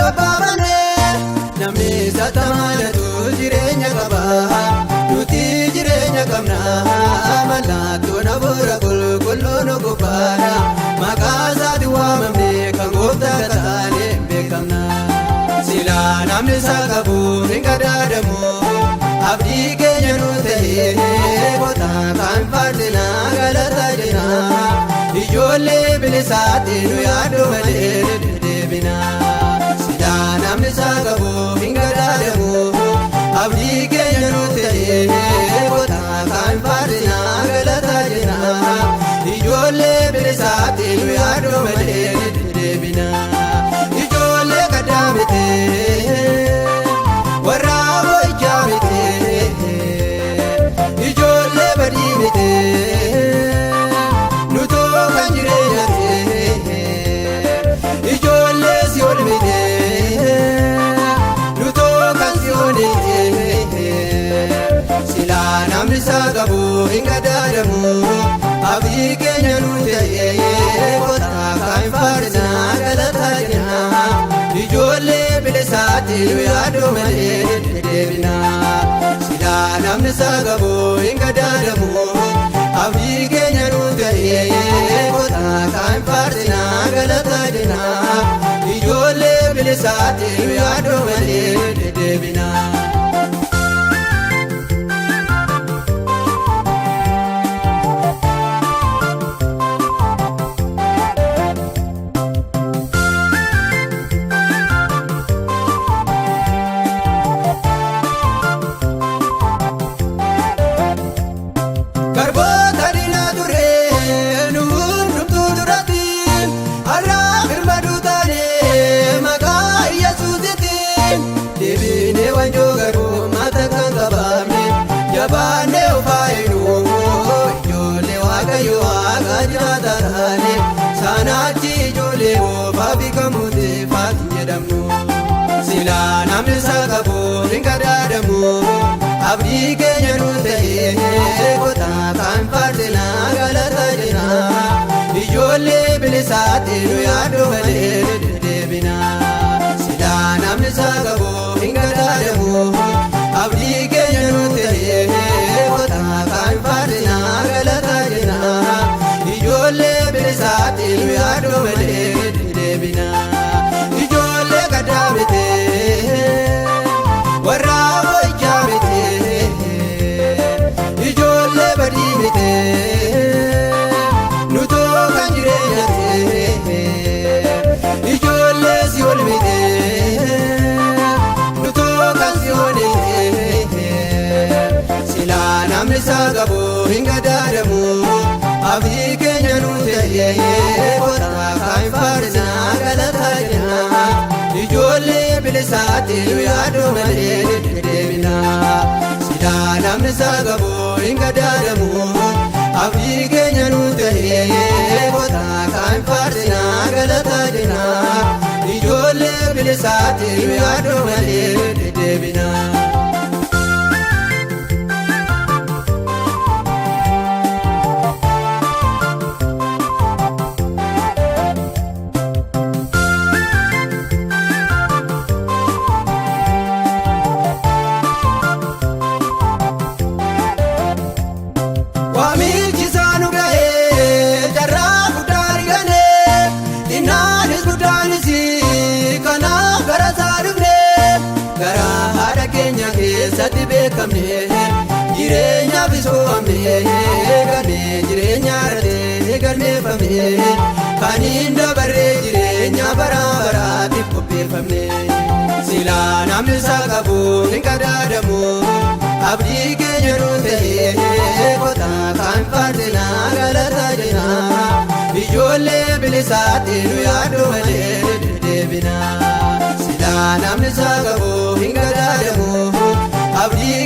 Obbaafame. Namni isa tamaanatu jireenya qaba. Nuti jireenya qabna. Mallattoon hafuura qulqulluu nu gubbaadha. Maqaa isaatti waamamne kan gooftaa taane beekamna. Silaa namni isa qabu hin qadaadamu. Abdii keenya nu ta'ee kottaa kan faarsinaa galata jenna. Ijoollee bilisaatti nu yaadu malee deddeebina. Silaa namni isa qabu hin qadaadamu. Abdii keenya nu ta'ee kottaa kan faarsinaa galata jenna. Ijoollee bilisaatti nu yaadu malee deddeebina. Ijoollee gaddaa miti. Warra boo'ichaa miti. Ijoollee badii miti. Nutoo kan jireenyati. Ijoollee si'ool miti. Nutoo kan si'ooliti. Silaa namni isa qabu hin qadaadamu. Abdii keenya nu ta'ee kottaa kan faarsinaa galata jenna. Ijoollee bilisaatti nu yaadu malee deddeebina. Silaa namni isa qabu hin qadaadamu. Abdii keenya nu ta'ee kottaa kan faarsinaa galata jenna. Ijoollee bilisaatti nu yaadu malee deddeebina. Garboota diinaa ture nu hundumtuu duratti har'a birmaduu taane maqaa Yesuusitti deebinee wanjoo garbummaa kan qabamne jabaannee ofaayinu ijoollee Waaqayyo Waaqa jiraata taane saanaachi ijoollee moofaa fi kamuutee faati jedhamnu. Silaa namni isa qabu hin qadaadamu. Abdii keenya nu ta'ee kottaa kan faarsinaa galata jenna. Ijoollee bilisaatti nu yaadu malee deddeebina. Silaa namni isa qabu hin qadaadamu. Abdii keenya nu ta'ee kottaa kan faarsinaa galata jenna. Ijoollee bilisaatti nu yaadu malee deddeebina. Ijoollee gaddaa miti. Warra boo'ichaa miti. Ijoollee badii miti. Nutoo kan jireenyati. Ijoollee si'ool miti. Nutoo kan si'ooliti. Silaa namni isa qabu hin qadaadamu. Abdii keenya nu ta'ee kottaa kan faarsinaa galata jenna. Ijoollee bilisaatti nu yaadu malee deddeebina. Silaa namni isa qabu hin qadaadamu. Abdii keenya nu ta'ee kottaa kan faarsinaa galata jenna. Ijoollee bilisaatti nu yaadu malee deddeebina. Waamichi isaa nu ga'ee carraa guddaa argane xinnaanis guddaanis kanaaf gara isaa dhufne gara haadha keenya keessatti beekamne jireenyaaf isoomne galmee jireenya irratti galmeeffamne kan hin dabarree jireenya bara baraatiif qopheeffamne. Silaa namni isa qabu hin qadaadamu. Abdii keenya nu ta'ee kottaa kan faarsinaa galata jenna. Ijoollee bilisaatti nu yaadu malee deddeebina. Silaa namni isa qabu hin qadaadamu. Abdii